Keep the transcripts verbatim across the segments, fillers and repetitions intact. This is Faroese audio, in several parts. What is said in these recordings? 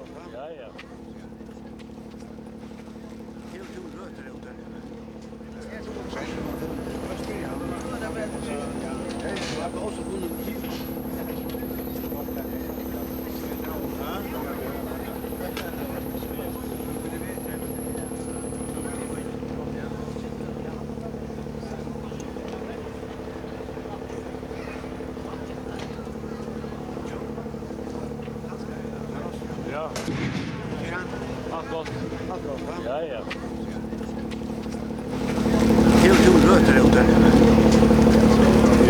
Ja, ja. Ja. Alt gott. Alt gott, ha? Ja, ja. Hevur tú røtur út har?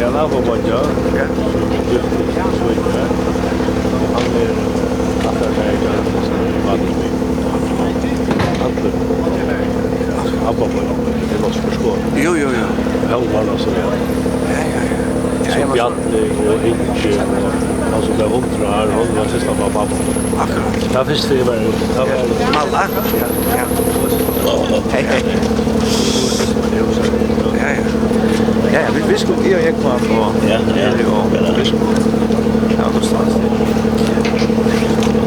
Ja, hann var bøggi, ja. Ja. Hann er aftan fyri, ja. Hann er abba, hann er norsk, sko. Jú, jú, jú. Ja, hann var norsk, ja. Ja, ja, ja. Ja, so ja, men Bjarni og Ingi og hann sum bleiv hundrað ár, hann var systir av babba. Akkurát. Tað fyrsta eg var, tað var Malla? Ja, ja. Hei, hei. Ja, ja. Ja, ja, vit, vit skulu, eg og Jógvan og Ja, ja. Eli og Ja. vit skulu. Ja, Gudstjeneste.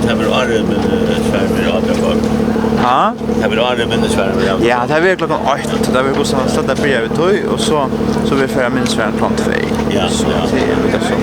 Tað var áðrenn, men, eh, svær við átta fólk. Ha? Tað var áðrenn, men svær við átta. Ja, tað var klokkan eitt. Tað var Gudstjeneste, tað byrjaði við tólv, og so, so vit fara minnisferðina klokkan tvey. Ja, So, ja. tað er líka so.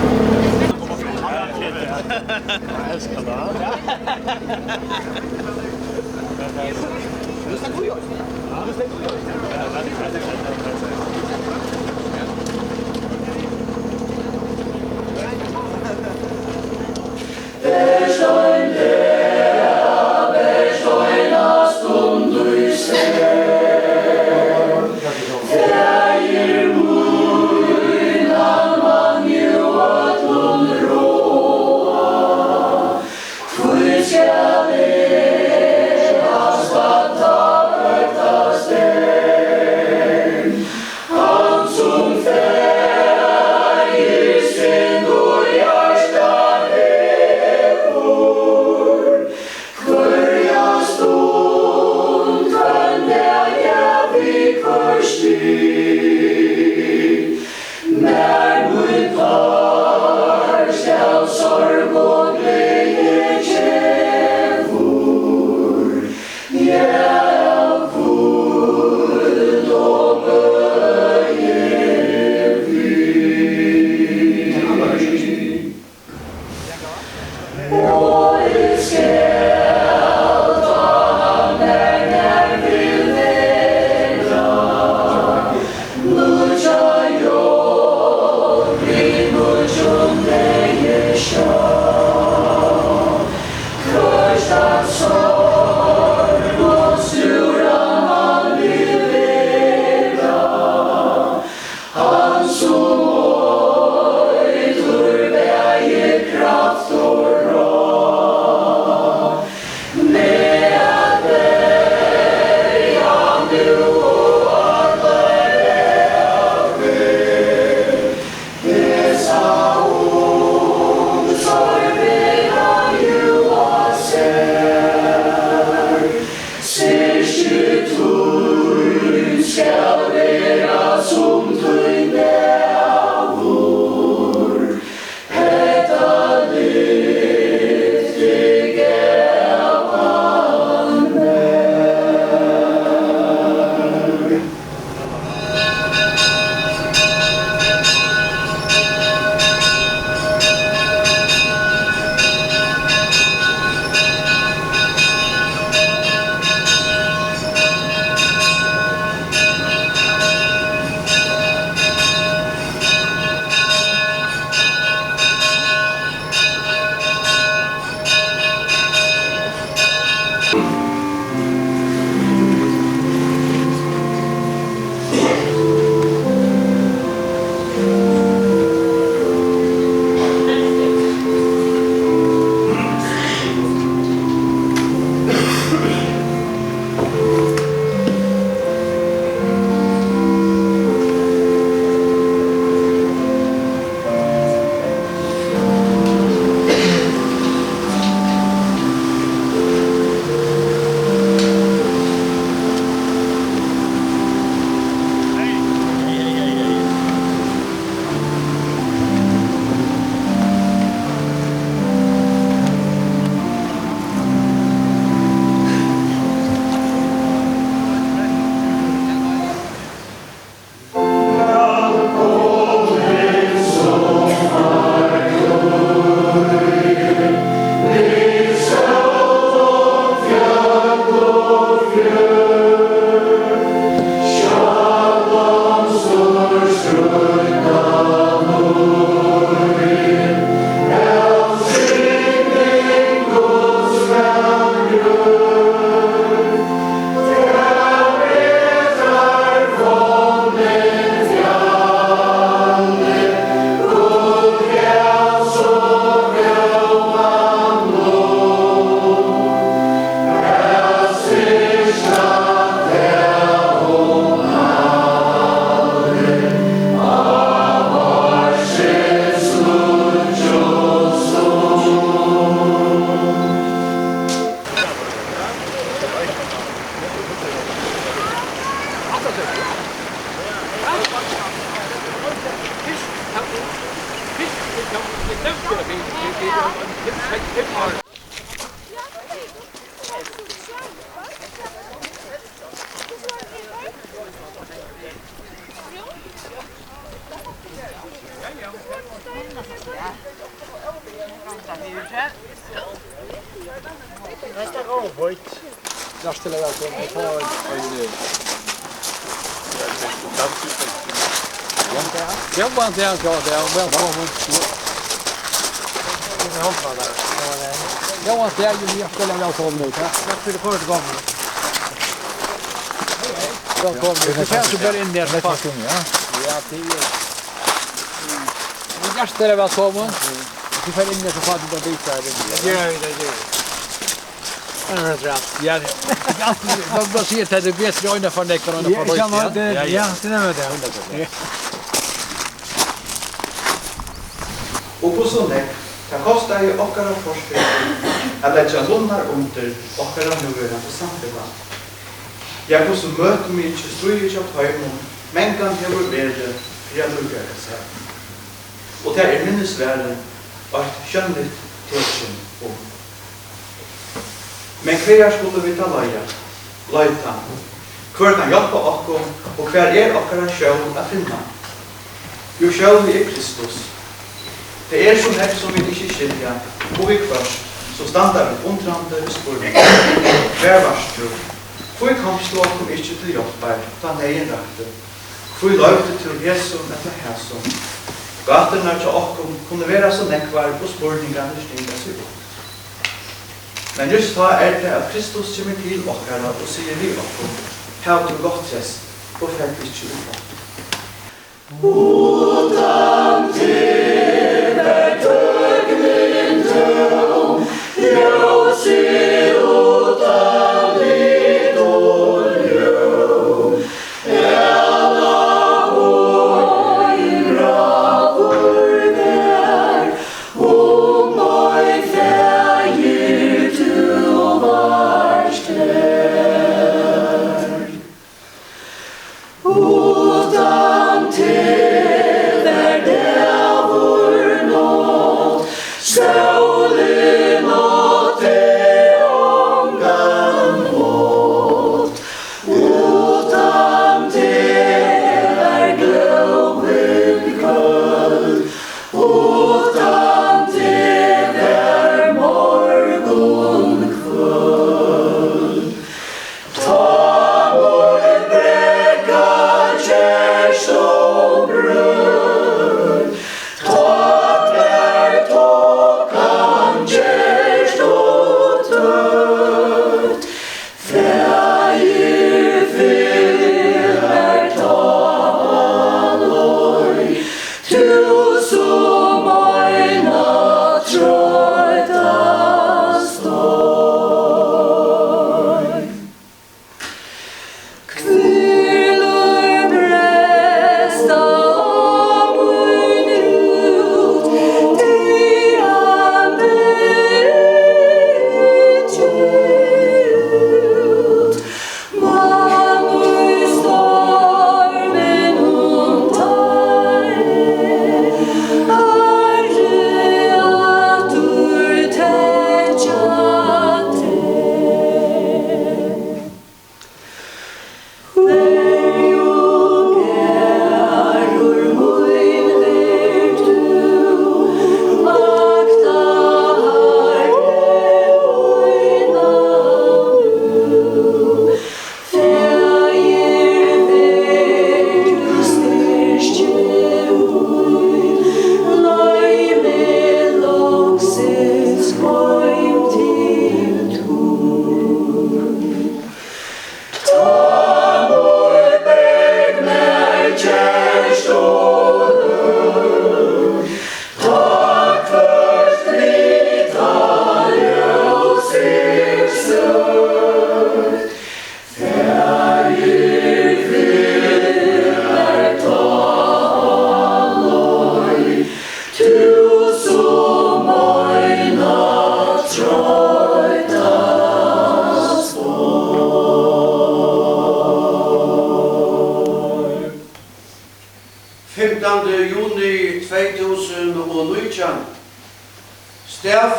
Hvørja stund, hvønn dag, ja, við hvørt stig, mær mítt part av sorg og gleði gevur, ja, av hvíld og gleði við. Hann sum eitur bæði kraft og ráð, meg at verja nú og alla ævir. Hesa umsorg biðja jú á sær. Hjartaliga vælkomin. Góðan dag, góðan dag, vælkomin. Góðan dag, jú, hjartaliga vælkomin. Takk fyri at tú kom. Vælkomin. Tú fert so bara inn her, so fært tú. Ja, tað er. Hjartaliga vælkomin. Tú fert inn her, so fært tú bara bita her. Ja, tað geri eg. Ja, ja, man, man sigur, at tað er betri øyne for nekk enn øyne for røyk, ja, ja, ja, tað er nemliga tað. Og hvussu nógv tað kostaði okkara forfedrum at leggja lunnar undir okkara núverandi samfelag. Ja, hvussu møtumikið stríðið hjá teimum mangan hevur verið fyri at lúka sær. Og tað er minnisvert eitt sjónligt tekin um. Men hvagar skulu vit tá leiða, leita? Hvør kann hjálpa okkum, og hvar er okkara skjól at finna? Jú, skjólið er Kristus. Tað er so nógv, sum vit ikki skilja, og viðhvørt so standa vit undrandi við spurning: Hvar vart tú? Hví komst tú okkum ikki til hjálpar, tá neyðin rakti? Hví loyvdi tú hesum ella hasum? Gáturnar hjá okkum kunnu vera so nógvar, og spurningarnir stinga seg upp. Men júst tá er tað, at Kristus kemur til okkara og sigur við okkum: Hav tú gott treyst, og far ikki í vátt. Uttan teg var tøgnin tóm, ljósið uttan lit og ljós. Æla og gráur var, um ei faðir tú vart her. Uttan teg var dag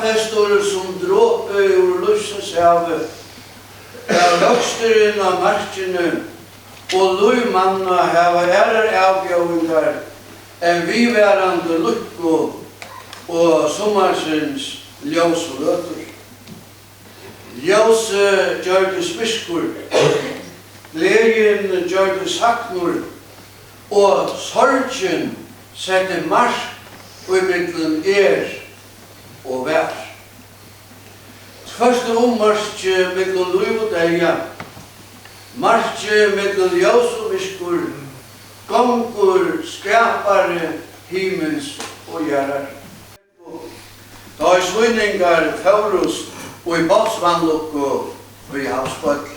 Hestur sum dropi úr lívsins havi, har vøksturin á markini og lív manna hava aðrar avbjóðingar enn viðvarandi lukku og summarsins ljósu løtur. Ljósið gjørdist myrkur, gleðin gjørdist saknur, og sorgin setti mark ímillum er og var. Tvørtur um markið millum lív og deyða, markið millum ljós og myrkur, gongur skapari himins og jarðar. Tá ið svíningar fórust í bátsvanlukku við havsbotn.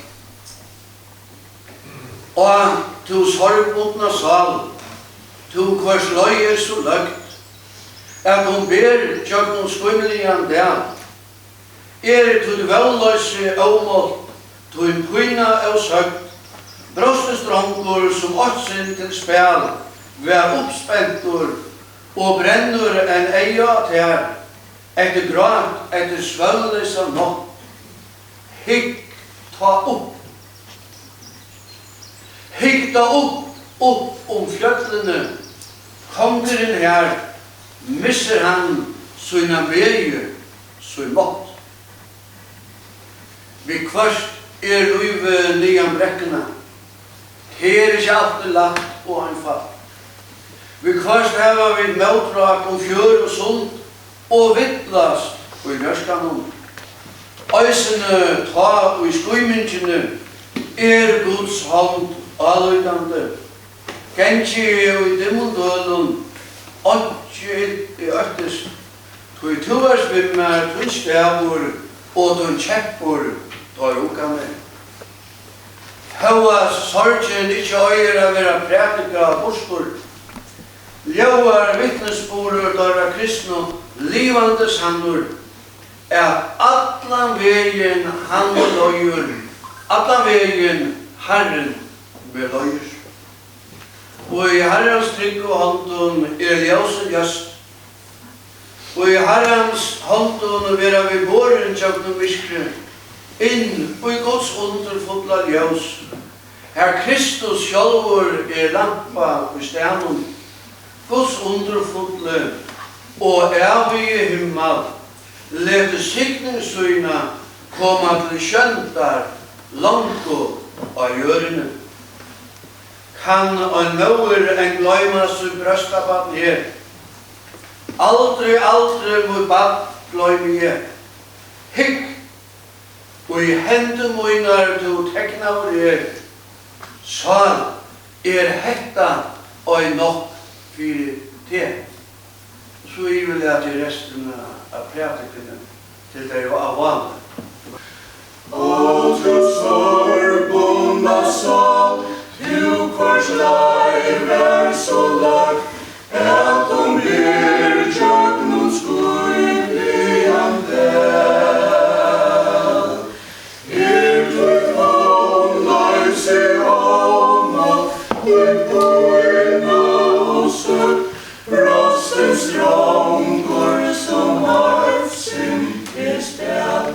Á, tú sorgbundna sál, tú, hvørs leið er so løgd, at hon ber gjøgnum skýmiligan dag. Er títt vónloysi ómált, tín pína ósøgd, bróstist drongur, sum eitt sinn til spæl var uppspentur og brennur enn eyga á tær, eftir grát, eftir svøvnleysa nátt. Hygg tá upp, hygg tá upp, upp um fjøllini, kongurin har, missir hann sína megi, sín mátt. Viðhvørt er lívið niðan brekkuna. Tað er ikki altíð lætt og einfalt. Viðhvørt hava vit mótrák um fjørð og sund og villast í mjørkanum. Eisini tá í skýmingini er Guds hond álítandi. Gangi eg í dimmum dølum, einki ilt eg óttist, tí tú ert við mær, tín stavur og tín keppur, teir ugga meg. Hóast sorgin ikki eigur at verða prædikað burtur, ljóðar vitnisburður teirra kristnu livandi sannur, at allan vegin hann leiðir, allan vegin Harrin meg leiðir. Og í Harrans tryggu hondum er ljósið ljóst. Og í Harrans hondum verða vit borin gjøgnum myrkrið, inn í Guds undurfulla ljós, har Kristus sjálvur er lampa í staðnum. Guds undurfulli og ævigi himmal letur signing sína koma til sjóndar longu á jørðini. Kann ein móðir enn gloyma sítt bróstabarn her? Aldri, aldri, mítt barn, gloymi eg. Hygg, í hendur mínar tú teknaður er. Sál, er hetta ein nokk fyri teg? So yvirlati eg restina av prædikuni til tey á váli. Ó, tú sorgbundna sál, tú, hvørs leið var so løgd, at hon ber gjøgnum skýmiligan dag. Er títt vónloysi ómált, tín pína ósøgd, brostins drongur, sum eitt sinn til spæl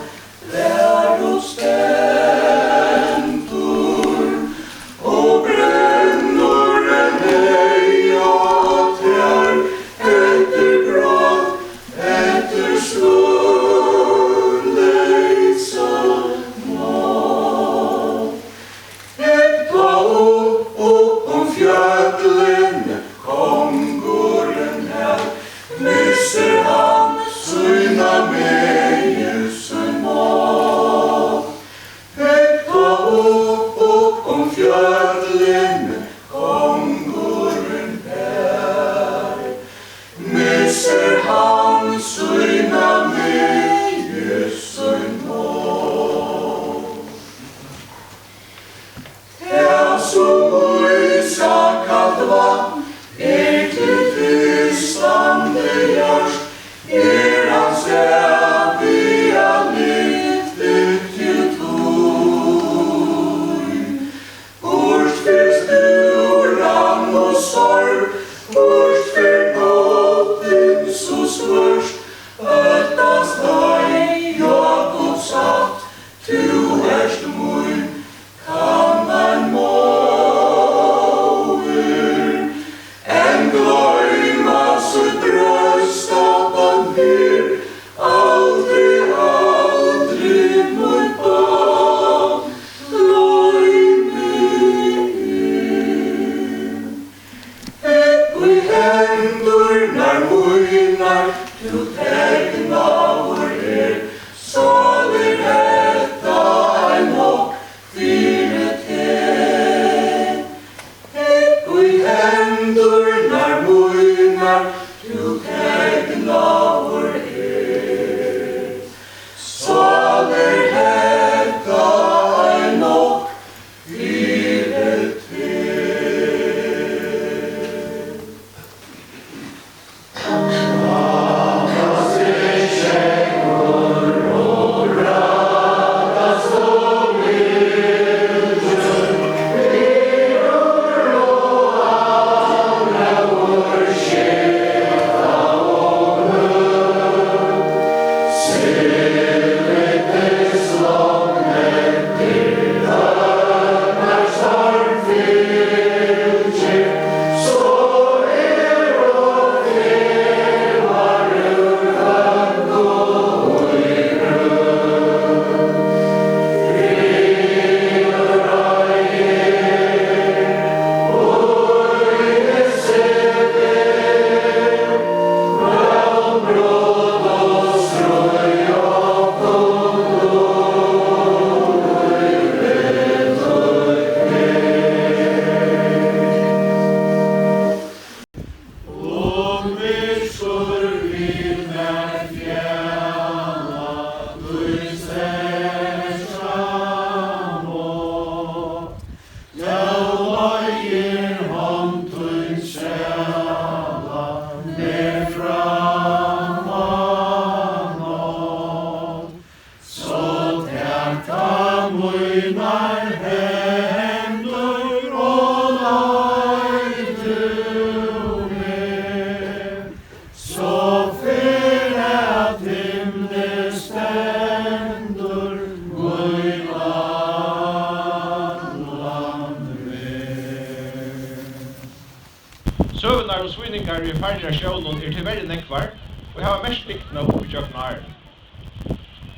Søgurnar um svíningar í Færeyar sjónum eru tíverri nógvar og hava merkt bygdina upp ígjøgnum árini.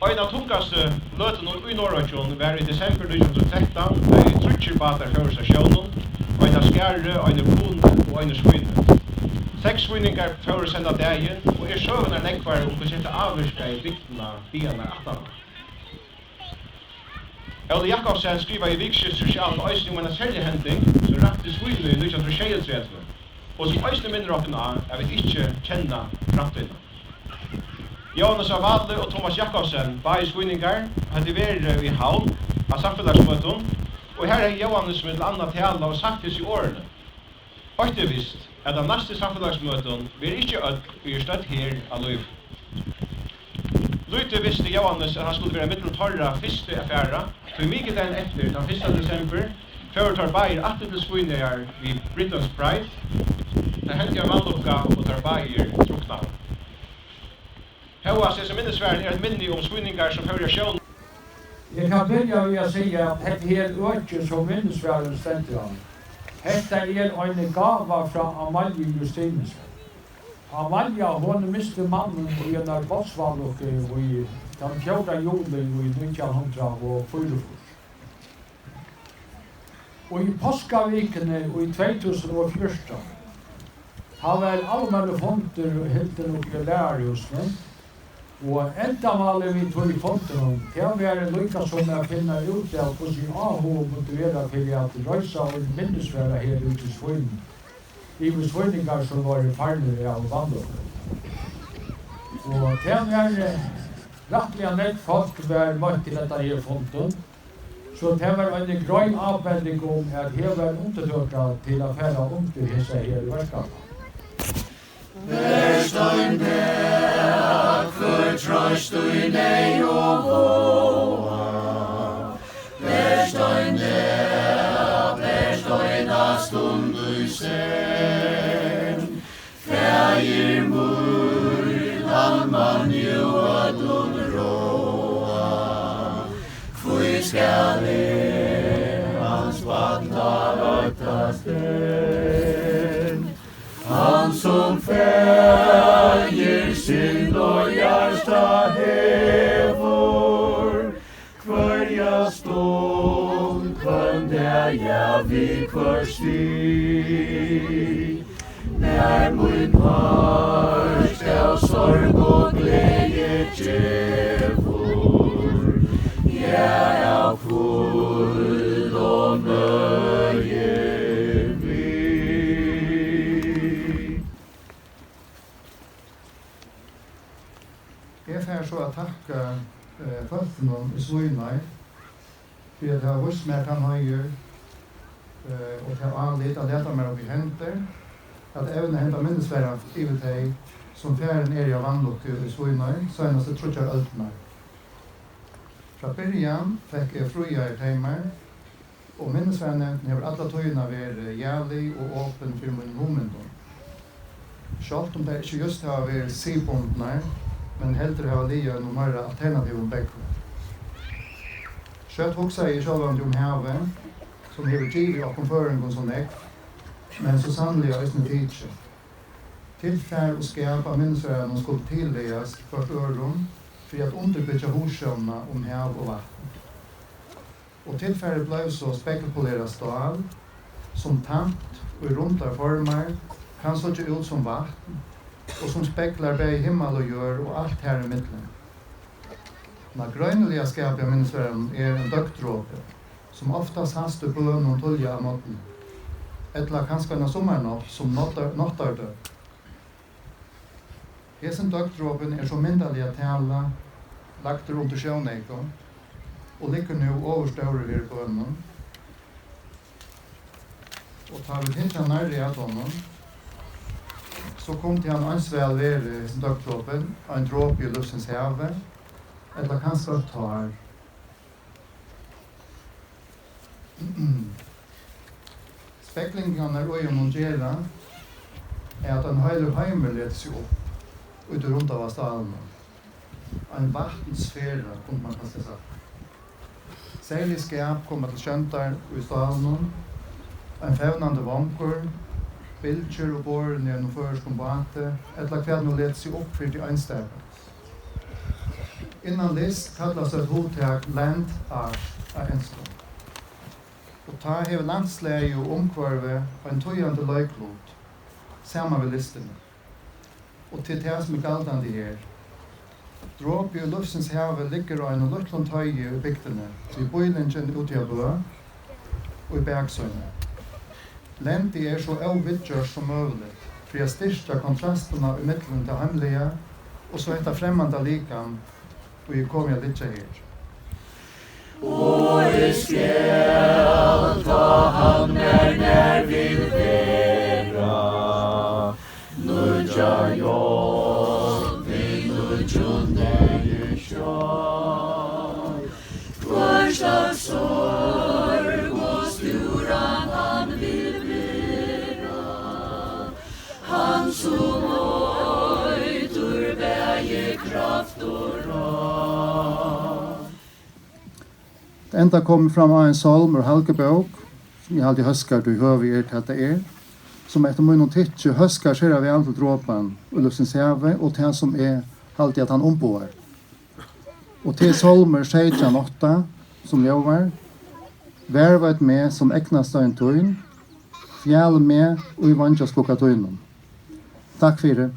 Ein av tungastu løtunum í Norðuroyggjum var í desembur nítjan hundrað og trettan, tá ið tríggir bátar fórust av sjónum, ein av skarði, ein úr kuni og ein úr svíni. Seks svíningar fórust henda dagin, og eru søgurnar nógvar um, hvussu hetta ávirkaði bygdina dagarnar aftaná. Óli Jakobsen skrivaði í Vikuskiftið Sosialt eisini um eina serliga hending, sum rakti svínið í nítjan hundrað og sjeyogtretivu, og sum eisini minnir okkum á, at vit ikki kenna framtíðina. Jóhannes á Váli og Thomas Jakobsen, báðir svíningar, høvdu verið í Havn á samfelagsmøtum, og har hevði Jóhannes millum annað talað og sagt hesi orðini: Eitt er vist, at á næstu samfelagsmøtum verða ikki øll, ið eru stødd her, á lívi. Lítið visti Jóhannes, at hann skuldi vera millum teirra fyrstu at fara, tí mikudagin eftir, tann fyrsta desembur, fóru teir báðir aftur til Svínoyar við Britain's Pride. Tað hendi ein vanlukka, og teir báðir druknaðu. Hóast hesin minnisvarðin er eitt minni um svíningar, sum fóru á sjó. Eg kann byrja við at siga, at hetta her økið, sum minnisvarðin stendur á, hetta er ein gáva frá Amalju Justinussen. Amalja, hon misti mannin í einari bátsvanlukku í tann fjórða juli í nítjan hundrað og fýraogfýrs. Í páskavikuni í tvey túsund og fjúrtan, tá var almennur fundur hildin uppi í Lærarhúsinum, og endamálið við tí fundinum, tað var líka sum at finna út av, hvussu áhugi mundi vera fyri at reisa ein minnisvarða her úti í Svínoy, yvir svíningar, sum vóru farnir av vanlukku. Og tað var, eh, rættiliga nógv fólk var møtt til hetta her fundin. So tað var ein greið ábending um, at her var undirtøka til at fara undir hesa her verkætlan. Bert ein dag, hvør troyst í neyð og váða. Bert ein dag, bert eina stund í senn. Faðir mín, hann man jú øllum ráða, hví skal eg hans barn tá óttast enn? Hann sum faðir sinn og hjarta hevur, hvørja stund, hvønn dag, ja, við hvørt stig, mær mín part av sorg og gleði gevur, ja, av hvíld og møði við. Eg fari so at takka, eh, fólkunum í Svínoy fyri at hava víst mær tann heiður, eh, og tað álit at lata mær upp í hendur at evna henda minnisvarðan yvir tey, sum farin eru av vanlukku í Svínoy seinastu tríggjar øldirnar. Frá byrjan fekk eg fríar teymar, og minnisvarðanevndin hevur alla tíðina verið jalig og opin fyri mínum hugmyndum. Sjálvt um tær ikki júst hava verið siðbundnar, men heldur hava ligið á einum meira alternativum bógvi. Skjótt hugsaði eg sjálvandi um havið, sum hevur givið okkum føroyingum so nógv, men so sanniliga eisini tikið. Tilfar og skap á minnisvarðanum skuldu tillagast hvørt øðrum fyri at undirbyggja hugsjónina um hav og vatn. Og tilfarið bleiv so spekulpolerað stál, sum tænt í rundar formar kann síggja út sum vatn, og sum speglar bæði himmal og jørð og alt har ímillum. Nágreiniliga skapið á minnisvarðanum er ein døgndropi, sum ofta sæst í bønum tíðliga á morgni, ella kanska eina summarnátt sum náttar-, náttardøgn. Hesin døgndropin er so myndarliga talað lagdur undir sjóneyku og liggur nú ovurstórur yvir bønum. Og tá vit hyggja nærri at honum, so kundi hann eins væl verið, hesin døgndropin, ein dropi í lívsins havi, ella kanska eitt tár. Speglingarnar í honum gera, at ein heilur heimur letur seg upp í tí rundaða stálinum. Ein vatnsfera, kundi man kanska sagt. Serlig skap koma til sjóndar í stálinum, ein fevnandi vongur, bylgjur og borin í einum føroyskum báti, ella hvat nú letur seg upp fyri tí einstaka. Innan list kallast eitt hugtak land art á enskum, og tá hevur landslagið og umhvørvið ein týðandi leiklut saman við listini. Og tað er tað, sum er galdandi her. Dropið í lívsins havi liggur á einum lítlum teigi í bygdini, við býlingin úti á bø í baksýni. Lendið er so óviðgjørt sum møguligt, fyri at styrkja kontrastina ímillum tað heimliga og so hetta fremmanda likam, ið er komið at liggja her. Og eg skal, tá hann mær nær vil vera, nýggja hjálp við nýggjum degi skjótt. Hvørslags sorg og stúran hann vil vera, hann sum eitur bæði kraft og ráð. Enda komin fram á ein sálm úr Halgubók, sum eg haldi hóskar, tí høvið er, hvat tað er, sum eftir mínum tykki hóskar sera væl til dropan í lívsins havi og tað, sum eg haldi, at hann umboðar. Og tað er sálmur seytjan átta, sum ljóðar: Varðveit meg sum eygnastein tín, fjal meg í veingjaskuggum tínum. Takk fyri.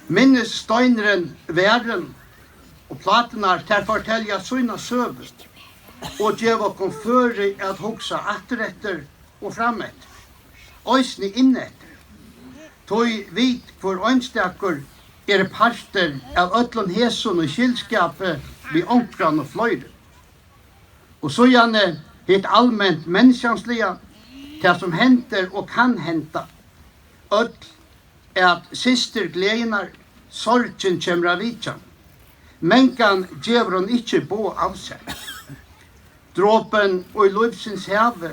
Minnisteinurin varin og pláturnar, tær fortelja sína søgu og geva okkum føri at hugsa aftureftir og frameftir, eisini inneftir, tí vit, hvør einstakur, eru partur av øllum hesum í skyldskapi við onkran og fleiri. Og síðani hitt alment menniskjansliga, tað sum hendir og kann henda, øll at systir gleðinnar, sorgin kemur at vitja. Mangan gevur hon ikki boð av sær. Dropin í lívsins havi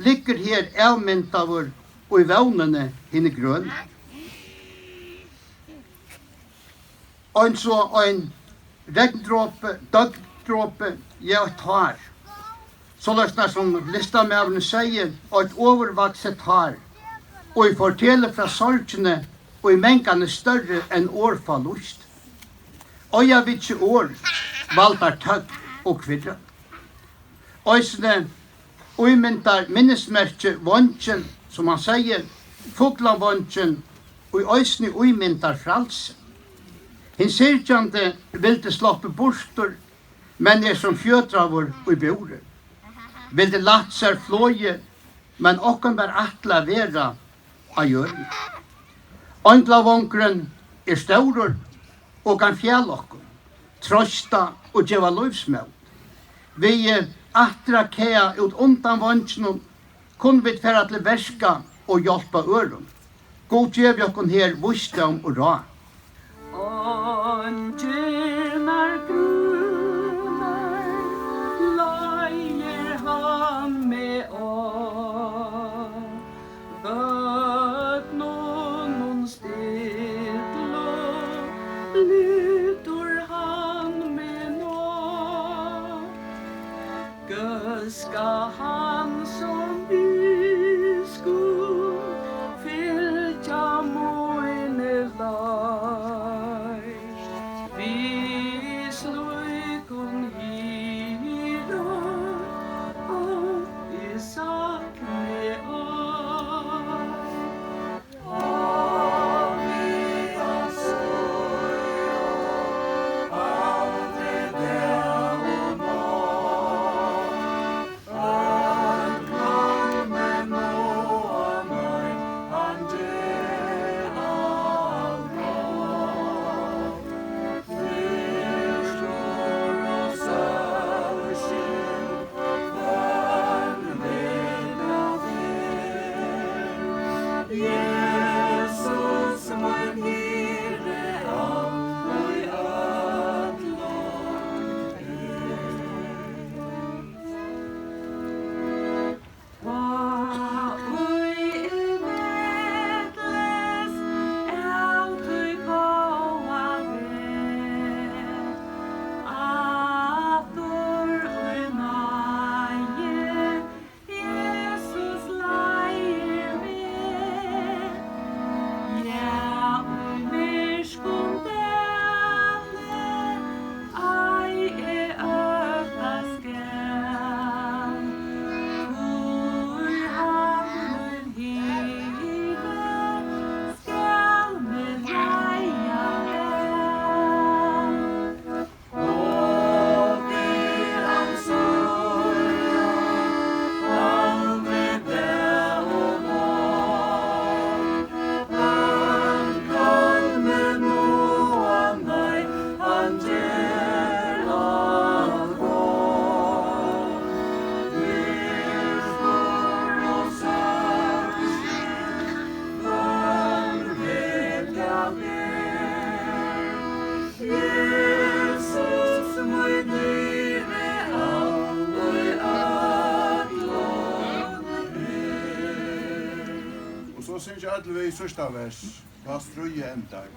liggur her avmyndaður í vónini hini grønu. Eins og ein regndropi, døgndropi, ja, eitt tár. Soleiðis sum listamaðurin segði, eitt ovurvaksið tár, og ið fortelur frá sorgini, ið mangan er størri enn orð fáa lýst. Eiga vit ikki orð, valdar tøgn og kvirra. Eisini ímyndar minnismerkið vongin, sum hann segði, fuglavongin, ið eisini ímyndar frælsi. Hin syrgjandi vildi sloppið burtur, men er sum fjøtraður í búri. Vildi lætt sær flogið, men okkum var ætlað at vera á jørðini. Einglavongurin er stórur og kann fjala okkum, troysta og geva lívsmót. Við, eh, aftur at kaga út undan vonginum, kunnu vit fara til verka og hjálpa øðrum. Gud gevi okkum her vísdóm og ráð. Eingirnar grønar leiðir hann meg á, vøknunum stillum lyftir hann meg á. Góðska hann sum biskup fylgja míni leið. Við slíkum hirðum átti eg saknað ei. Og syngja øll við síðsta vers, tá stríðið endar.